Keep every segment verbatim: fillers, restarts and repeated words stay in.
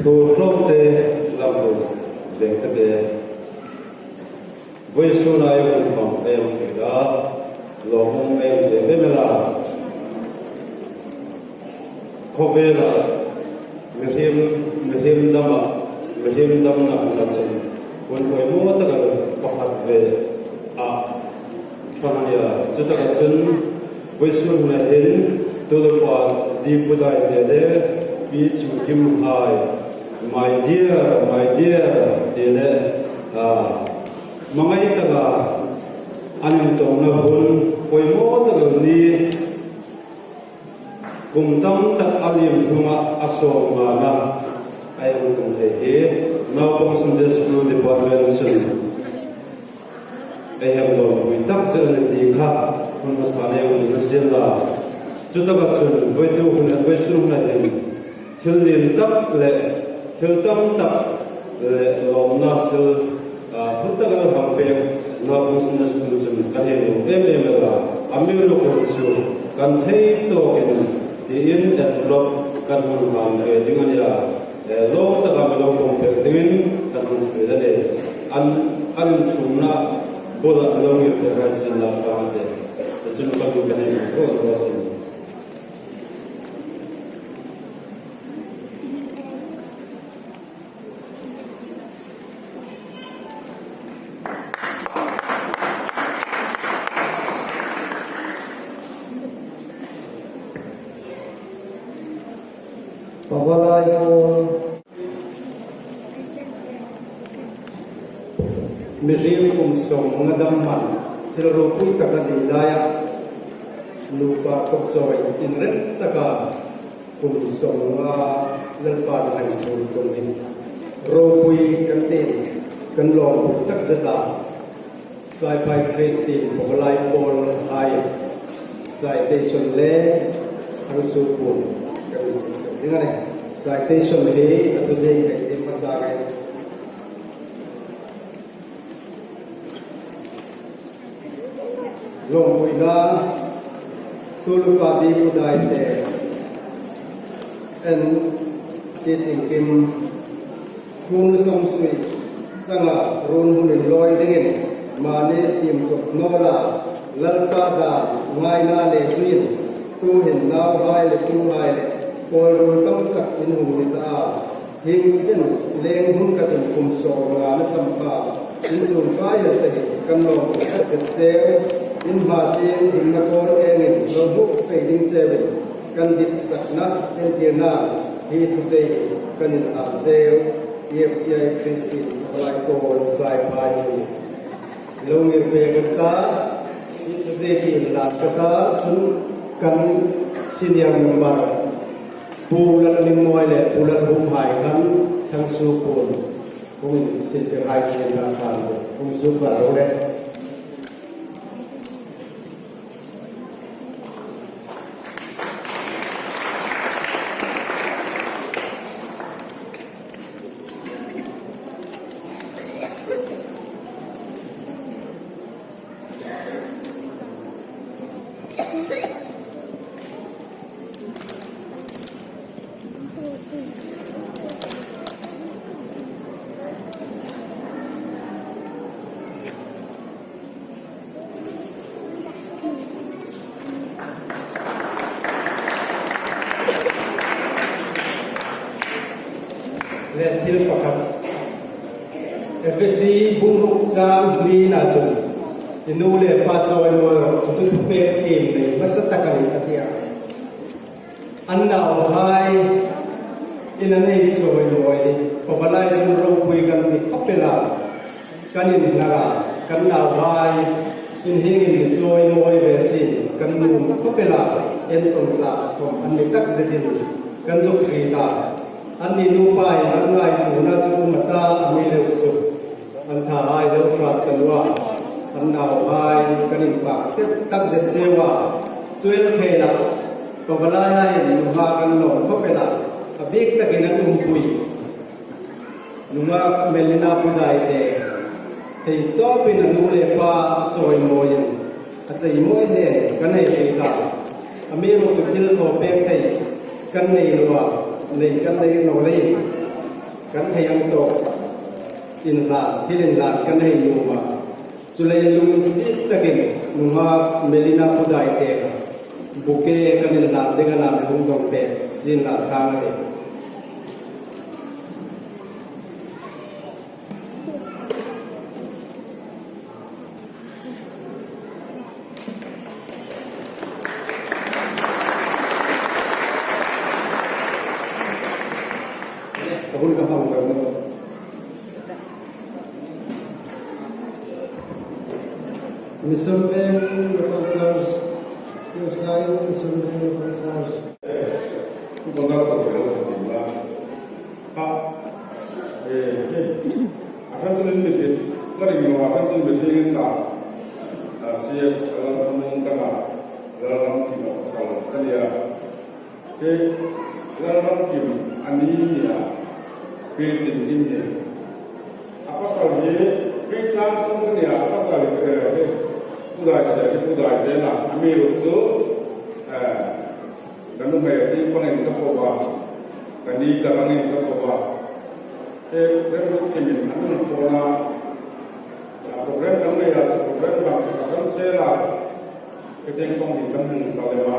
Thu tlawmte, lam thu vengte, vawisuna ei hun hmang ei hung hril a, lawmum ei hung ti em em a. Khawvela mihriem, mihriem dama, mihriem damna huna chun hun poimaw taka pakhat ve a ṭha a nih a. Chutaka chun vawisun huna hin Tuolpa Dipudaite le Pi Chingkim hai, "My dear, my dear," ti le, a, hmangai taka an intawngna hun poimaw taka ni, kum tam tak a liem hnunga a sawmngana ei hung tlung thei hi Naupang Sunday School Department chun ei hang lawmpui takzet a nih ti kha hun hmasain ei hung hril sien la. Chutaka chun vawisun huna, vawisun huna hin thil lien tak le thil tam tak le lawmna thil, a, hlu taka hang pek Naupang Sunday School chun kan hei lawm em em a. Amiruokchu kan thei tawkin tiin envelope kan hung hang ve ding a nih a. E, lawm taka mi lo pawm pek dingin kan hung fe a nih. An, an inchukna bula lo ngir pek hai sien la ka ti. Chun kan hung kan hei hung ko ko sin. Pavalai Paul. Mihriem kum sawmnga dam man, thil ropui taka ni laia, nupa kawkchawi inrem taka kum sawmnga Lalpan hang ṭhuoi tum hin ropui kan ti, kan lawmpui takzet a. Saiphai Christian Pavalai Paul hai citation le hang su pun kan sin ding a nih. Citation hi a thu zing kan ti hmasa ngai. Lawmpuina, Tuolpa Dipudaite and Pi Chingkim, hun sawngsui changa run hun inlawi dingin mani siem chawk naw la, Lalpa dan ngaina le zuiin tuhin nauhai le tuhai le pawl rul tam tak in hung ni ta a. Hieng chen leng hun ka tin kum sawmnga na cham kha, in chung kai el te hi kan lawm tak zet cheu, in hma tieng in na kawl engin lo hmu pei ding cheu in, kan ditsakna entirna hi thu chei kan inhlan cheu, E F C I Christian Lai Paul Saiphai ni. Lo ngir pek ka ta, hi thu ziekin la ka ta, chun kan senior member Pu Lalhmingmawi le Pu Lalhumhai khan thangsuo pun hung insinpek hai sien la khan hung suok ro le. Le thil pakhat. Efesi bung ruk chang hlina chun, i nu le pa chawimawi rawh, chu chu thupek tiem nei hmasa tak a nih, a ti a. An nauhai in an hei chawimawi ni. Pavalai chun ropui kan ti khawp el a, kan inhnar a, kan nauhai in hieng hin mi chawimawi ve sin kan nuom khawp el a, entawn tlak khawm an ni tak zetin kan zuk hriet a. Anni nupa in an ngaituona chu um a ta, a mi lo chu an thahai lo hrat ta naw a, an nauhai kan inpak tak zet cheu a. Chu el khela Pavalai hai nunghak an lawm khawp el a, a bik takin an umpui. Nungak Melina Pudaite, thei tawpin a nu le pa chawimawiin a chawimawi hle kan hei hriet a. Amiruokchu thil thaw pek thei kan nei naw a, nei kan nei naw leiin Kan thei ang tawk, inhlan, thil inhlan kan hei nuom a. Chuleiin lunginsiet takin nunghak Melina Pudaite bouquet kan inhlan ding a na, mi hung dong te sin la thang a ni. Mission Bank Local Church, Mission Bank Local Church. Bazar ko ko ko la. Ha. Eh, eh. A ṭhen chun mi hriet. Ka ring lo, a ṭhen chun mi hriet ta. A C S Lalramthang ka na. Lalramthang ka pasal ka nia. Ke Lalramthang a ni nia. Ke chin in nia. A pasal hi, Pi Chang Sung ka nia, a pasal hi, eh, eh, Pu Dai sia, hi Pu Dai te na, amiruokchu, eh, ka nuhmei a ti pangin ka ko a, ka ni ka rangin ka ko a. Eh, remruot timin an hung phone a, a program kan nei a, program kan, kan cancel a. Ka ding kawng ding kan hung ka lem a.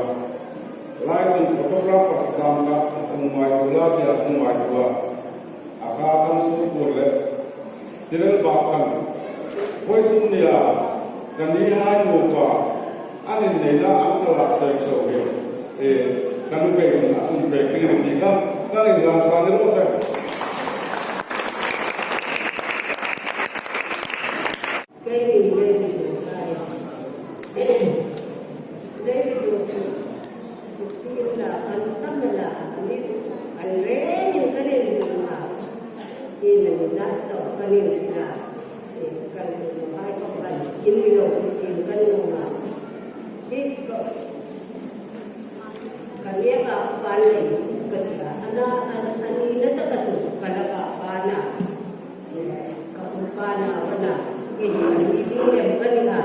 Lai chun photographer tlangin ka hung ngaituo la tia hung ngaituo a. A ka kan su kur le. Tirel ba kan. Voi sum nia. Kan ni hai mu pa. An inneina an chala seng so hi. E, kan pe a tum pe kring ti ka. Kan in la sa ni lo sa. Keini lady chu kai. Lady chu, chu ti la an tam la, ni an rengin kan inhmu a. Ti la ni zat chau kan inhmu a. Kan inhmu hai ko kan in ni lo ti kan inhmu a. Ti ko kan ye ka pan le kan ka ana an an ni na ta ka chu kan la ka pan a. Ka kum ka na ka na, kei ni kan ni ding lem ka ni a.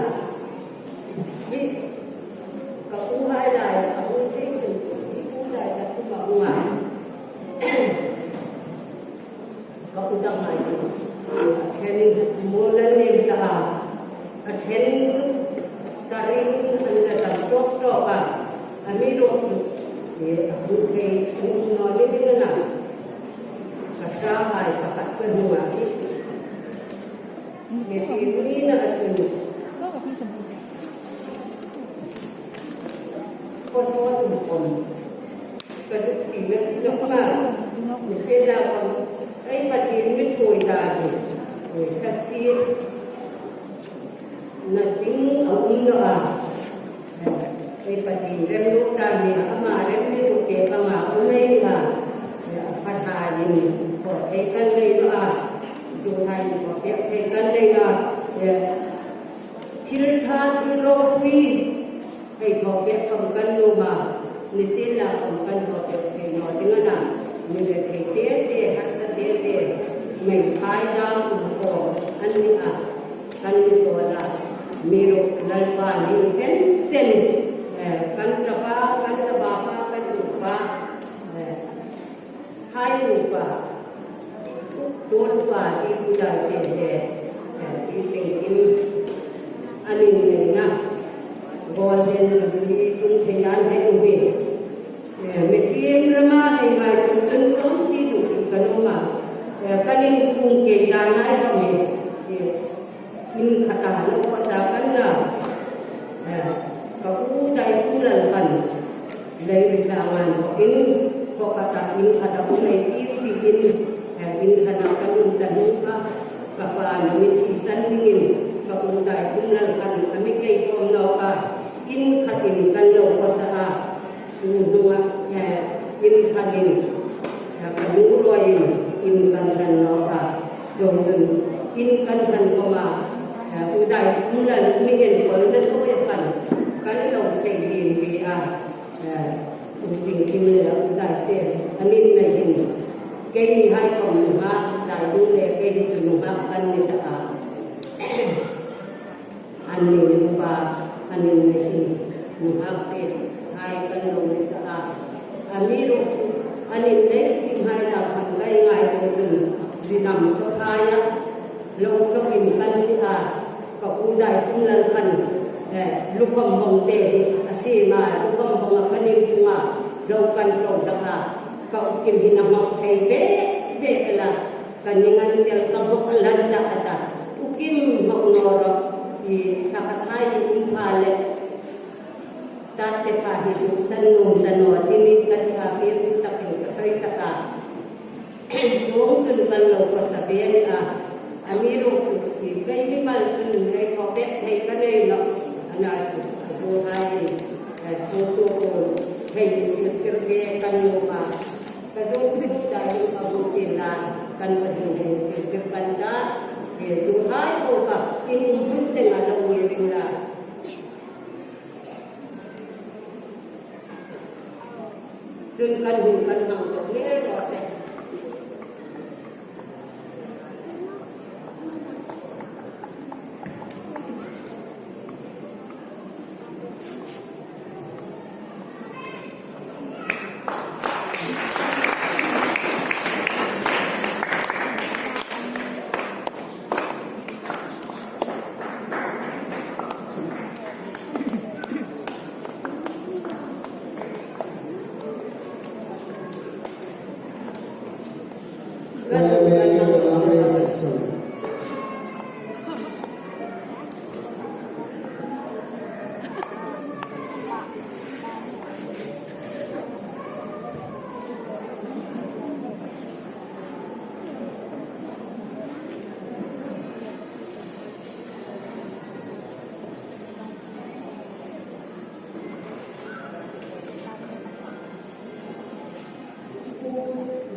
Ni, ka kum hai lai, ka kum kei sin, ni kum lai ka kum a kum a. Ka kum dang ai chu. A ṭhen mo la ni ta a. A ṭhen chu, ta ring an la tam tok tok a. Amiruokchu, ni a kum kei, kum no ni ni na. Ka ṭha hai pakhat ka hmu a hi. Mitin ni na a chun. Khawsawt um khom. Ka zuk ti na ti nawk ma. Mi che la khom. Ei Pathien mi thuoi ta hi. Ei ka si. Na ding a um naw a. Ei Pathien remruot ta ni a, ama remruot te ka ma um ei ni a. A pha ta ni ko ei kan nei naw a. Chu hai ko pe ei kan nei naw a. Thil ṭha thil ropui. Hei thaw pek khom kan nuom a, ni sien la khom kan thaw pek thei naw ding a na, mi le thei te te, harsa te te, mei phai dam um khom an ni a, kan ni tawk a, amiruokchu Lalpa ni chen chen, eh, kan tapa, kan tapa pa, kan upa, eh, hai upa, tuol upa, ti Pu Dai te te, eh, ti cheng in, an inneina Golden Jubilee tum thei an hei um hi. Eh, mitin rama hei ngaituo chun ṭawng ti duh ka nuom a. Eh, kan inkhum kei dan hai ka mi. Eh, in khata lo khawsa kan la. Eh, ka u Daitumlal khan Leiriklang an ko in, ko khata in khata um ei ti ti in, eh, in khana kan um ta hnung kha, ka pa ni mi thisan dingin, ka u Daitumlal khan a mi kei khom nawk a, in khatin kan lo khawsa a. Chu hnunga, eh, in khanin, eh, ka nu ruoiin in kan hran nawk a. Chuongchun in kan hran khom a, eh, u Daitumlal mi enkawlna tuoi khan kan lo sei lien ve a. Eh, u Chingkim le u Daisel an inneina hin. Keini hai khom nunghak, Dailu le keini chu nunghak kan ni ta a. An ni upa, an inneina hin, nunghak te hai kan lo ni ta a. Amiruokchu, an innei ti hai la khan ka ngaituo chun, Hnam sawthaia lo tlawmin kan ti a, ka u Daiphumlal khan, eh, lukham bawngte hi a siem a, lukham bawnga kan inchunga lo kan tlawm hlak a, ka u Kim hin a hmang thei bek bek el a, ka ning an tel ka bawk a, lan ta a ta, u Kim hmang naw rawh, i ṭha ka thai um pha le, tate pha hi suksan nuom ta naw ti ni ka ti a, fiel takin ka sawisak a. Chuong chun kan lo khawsa ve a, amiruokchu hi kei mimal chun hei khawpek thei ka nei nawh. Ana chu a zu hai, eh, thu su ko hei sirtir ve kan nuom a. Ka zu chu ta hin ka bu chin la kan va ding hei sirtir kan ta. He zu hai ko ka in um hun seng a lo nge ring la. Chun kan hun kan hmang tawk hle raw se.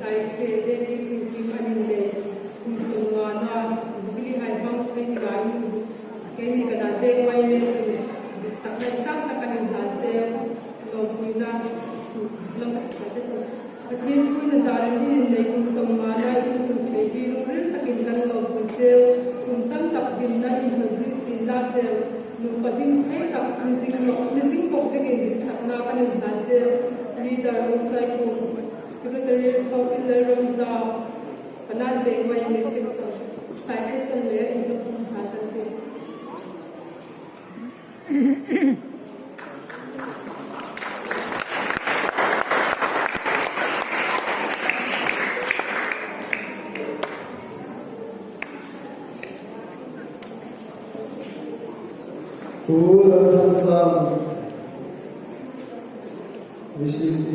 Daisel le Pi Singkim an innei kum sawmngana Jubilee hai hmang thei dingin keini kan an dek mai mek chun ditsakna sang tak kan inhlan cheu, lawmpuina lam tak sa te chun Pathien thu inzalin innei kum sawmngana in hun thei hi lungril takin kan lawmpui cheu, kum tam tak dinna inhawi zui sien la cheu, nupa ding thei tak ni zing lo, ni zing bawk dingin ditsakna kan inhlan cheu. Leader Lungchai Kum, Secretary Thawpil Lalromzau, Panan Dengmai le section, Sai Kaisal le in lo kum hlan kan ti. Pu Lalthansam, V C P.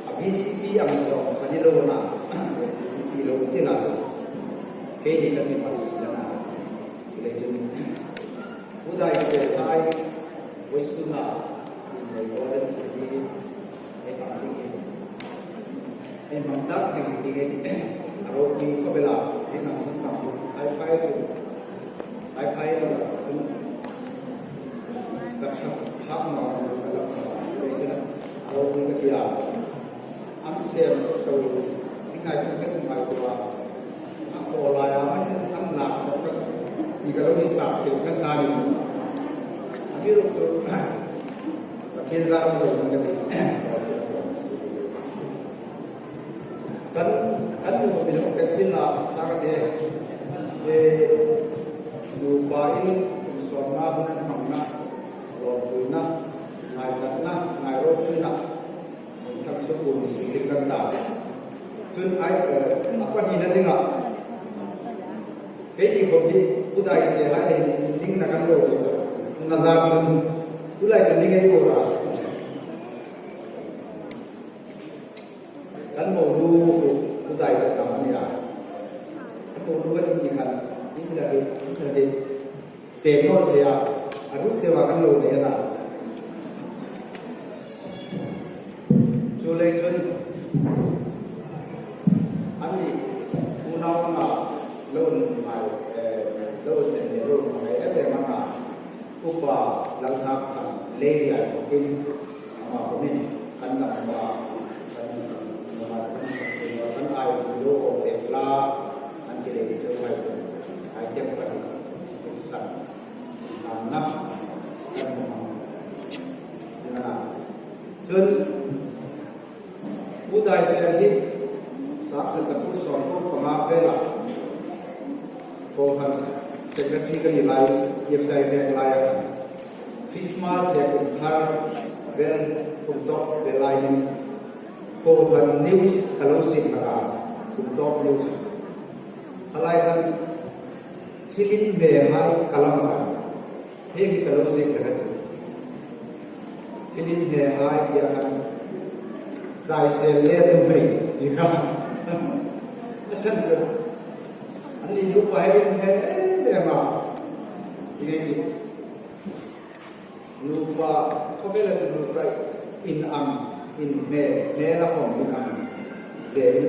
A V C P ang zawng kha ni lo na, V C P lo ti na. Keini kan ni ma si na. Kei le chun. Pu Daisel hai, vawisuna, nei lo le ti, ei hmang ding hi. Ei hmang tak zing ding ei ti. A ropui khawp el a, ei hmang tak tak, hai phai chu, hai phai lo chu. Ka thak, thak ma, ka thak ma, ei chu na, a ropui ka ti a. An sem so, mi kai ka sum hai tua. A ko lai a, an, an nak ka ti ka lo ni sa, ti ka sa ni. Amiruokchu, Pathien zar zo ka ti. Kan, kan nu mi lo ka sin la, ta ka ti. E, nupa in, sawmna hun an hmangna, lawmpuina, ngaithlakna, ngairopuina. Thak su ku ni si kan ta. Chun ai, eh, a pahnina dinga. Keini khawm hi Pu Daite hai le hin dingna kan lo ti. Naza chun tulai chun ding ei ko ra. Kan monu Pu Daite ta ni a. Kan monu a sin ni kan. Ni la ke, ni la ke. Pek naw thei a, a ruk deu a kan lo nei a na. Chuleiin chun, anni unau anga lo ngai, eh, lo Upa Lalngakthang Leiriai khawmin, ama khawmin kan dam a, kan, kan ai lo pek la, an ti lei cheu hai chu, ai tem kan san, kan na, kan hmu. Chun, Pu Daisel hi, sangkhat zakuo sawmkuo panga vela, kohran secretary ka ni lai, E F C I veng lai a khan. Christmas le kum thar vel, kum tawp vel lai hin, kohran news ka lo ziek hlak a, kum tawp news. A lai khan, thil inhmehai column khan. Hei hi ka lo ziek hlak a chu. Thil inhmehai tia khan Daisel le nuhmei ti kha. A san chu. An ni nupa hei inhme em em a. Ti ngei ti. Nupa, khawvela chu nupa in ang, inhme, hmela khawm in ang. Ve in,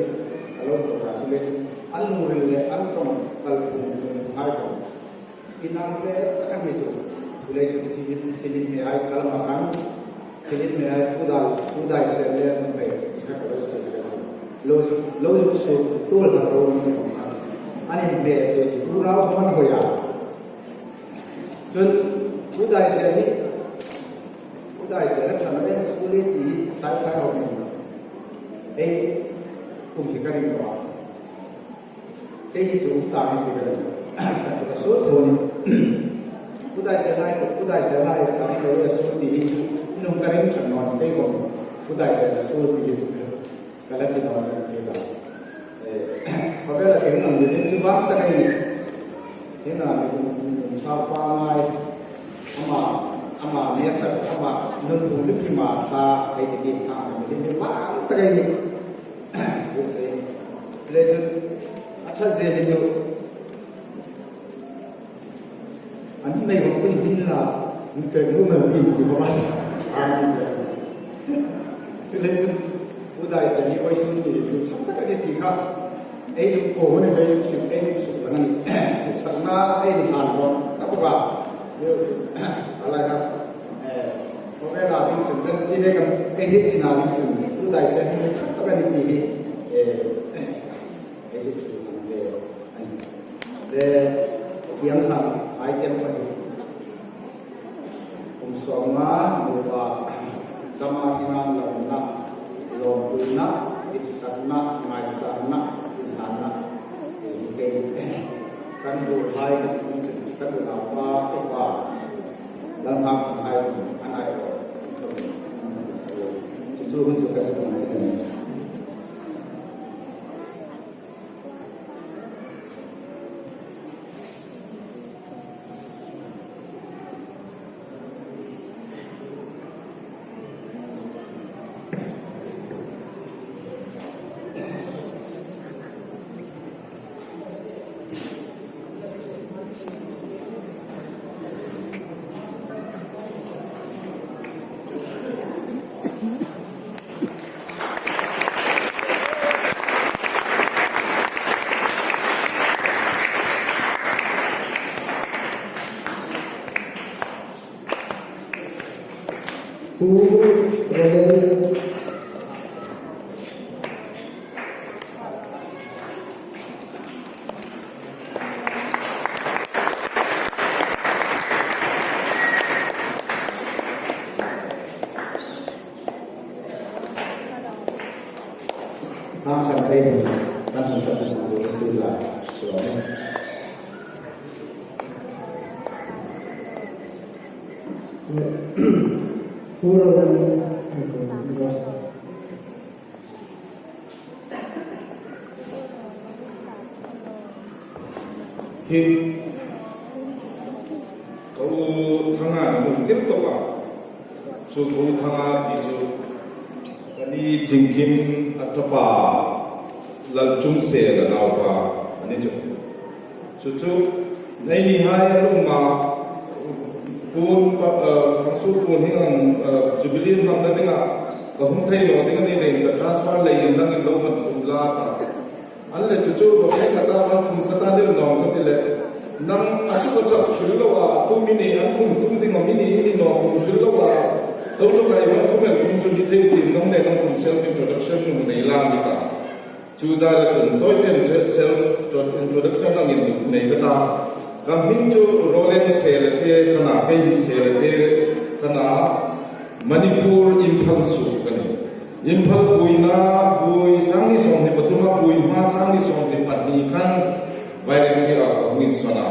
a lo tawk a chu le chu. An lungril le an tawng kalpui, kalpui hai khawm. Inang ve tak a ni chu, tulai chu thil, thil inhmehai column a khan, thil inhmehai Pu Dal, Pu Daisel le nuhmei, ti kha ka lo ziek a chu. Lo, lo zuk suok tul hlak ro ni khan. An inhme che, pu rau khan hoi a. Chun Pu Daisel hi, Pu Daisel a ṭha naw en suol ti hi sai kha hau ni. Ei, kum hi ka ring naw a. Kei hi chu um ta ni ti ka ring. Sa chu ka suol tho ni. Pu Daisel lai chu, Pu Daisel lai ka ring lo a suol ti hi. Nung ka ring ṭhat naw ni kei khawm. Pu Daisel a suol ti hi chu. Ka la ti naw ka ti ta. Eh, khawvela kei nang ni chu vang ta kei ni. Hi na ni kum, kum sa pa ngai. Ama, ama ni a chak, ama nun kum ni ki ma sa, ei ti ki ta ni ni vang ta kei ni. Buk sei. Le chu, a ṭha zie ni chu. An nei hawk pui hin la, mi pek lu mal din ti hawk a. Chu le chu, Pu Daisel ni oi sun ni, chu tham tak a ni ti kha. Ei chu ko ni chu ei chu suk, ei chu suk la ni. Sakna ei ni han ro, ka ko ba. Yo, a lai kha. Eh, ko ve la ding chu, kan ti ne kan, ei hi chi na ding chu. Pu Daisel ni tham tak a ni ti hi. Eh, ei chu suk la ni. Le, iang khan, ai tem pahni. Kum sawmnga nupa, dama inang lawmna, lawmpuina, ditsakna, ngaisakna, inhlanna. Kan ruolhai, kan ruolnaupa, upa, Lalngakthang hai, an ai ro. Chu chu hun chu ka chu hun chu. Pu Ronald. Kan kan rei, kan kan kan kan kan sila, sila. Pura dan. Hi, ka u Thanga ni hung tir tawp a. Chu ka u Thanga ti chu, ka ni Chingkim a tapa, Lalchungse la naupa a ni chu. Chu chu, nei ni hai a tum a, puon, eh, Khangsu puon hi ang, eh, Jubilee hmangna dinga, ka hung thei naw ding a ni leiin ka transfer leiin nangin lo hman sum la ta. An le chu chu, ka fe ka ta, an khum ka ta deu nawng ka ti le. Nang a suk a sak hril lo a, tu mi ni an khum tum ding Ni ni ni no khum hril lo a. To to kai man khum el khum chu ni thei ti nong ne nong khum self introduction nung nei la ni ta. Chu zara chun toiten self introduction nang in nei ka ta. Ka hming chu Roland Selate ka na, kei hi Selate ka na, Manipur Imphal sung ka nih. Imphal buoina, buoi sang ni sawmhni pathum a, buoi hma sang ni sawmhni pahni khan Vairengti-a ka hung insawn a.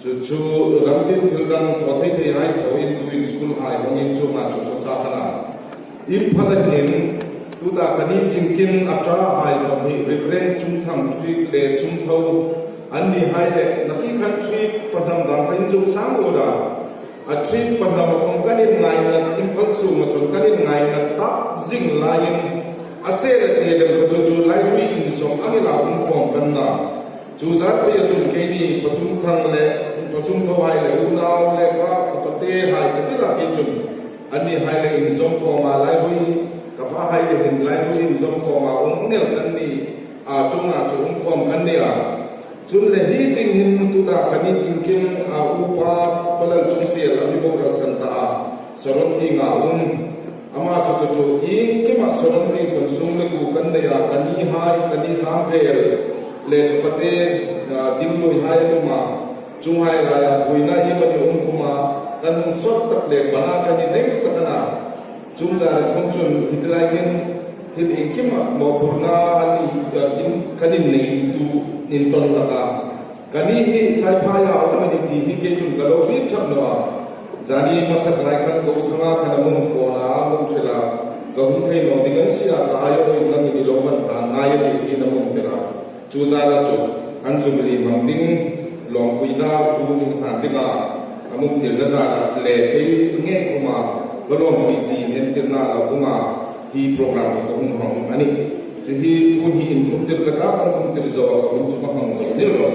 Chu chu ram tin thil dang thaw thei thei hai thaw in tuin school hai hawng in chu ma chu ka sa ka na. Imphal a hin tuta ka ni chingkim a ṭahai pahni Reverend Chungthang Triek le Sumtho an ni hai le naki khan Triek pahnam dang ka inzuk sang lo da. A Triek pahnam a khawm kan inngaina, Imphal sunga sawn kan inngaina tak zing laiin a Selate dam kha chu chu Laihui inzawm ang ila um khawm kan na. Chu zar pei a chun keini Pa Chungthang le Pa Sumtho hai le unau le ka, ka pate hai ka ti la kei chun an ni hai le inzawm khawma Laihui, ka pa hai le hin Laihui inzawm khawma um ngei kan ni a, chunga chu um khawm kan ni a. Chun le hi ding hin tuta ka ni chingkim a upa Pa Lalchungsial a mi boral san ta a, Saron tienga um. Ama chu chu chu iengkima Saron tieng sawn sung le ku kan nei a, ka ni hai, ka ni zam vel le ka pate, a, ding lui hai an um a. Chuong hai laia buoina hi kan um khum a, kan hung sawt tak le bana kan innei tak a na. Chuong zara khawm chun hi ti lai hin thil iengkima mawphurna a ni, a, in, kan innei tu nin ton laka. Ka ni hi Saiphaia a um a ni ti hi kei chun ka lo hriet thap naw a. Zani hmasak lai khan ka u Thanga khan a mi phone a, a mi hril a. Ka hung thei naw ding a ni si a, ka aiawna ding a mi ni lo man hang ngai a ni ti na mi hril a. Chu zara chu an zum ri mang ding, lawmpuina bu ding hang ding a, a mi hril na zara le thei ngei khuma ka lawmpui zie nen tirna lo hung a, hi program hi ka hung hmang a nih. Chu hi hun hi inkhum tir ka ta, kan khum tir zo a, ka hun chu ka hmang zo ni lo.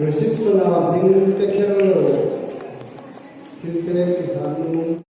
Reception-a hming pe kher lo. Thil pe ki han nu.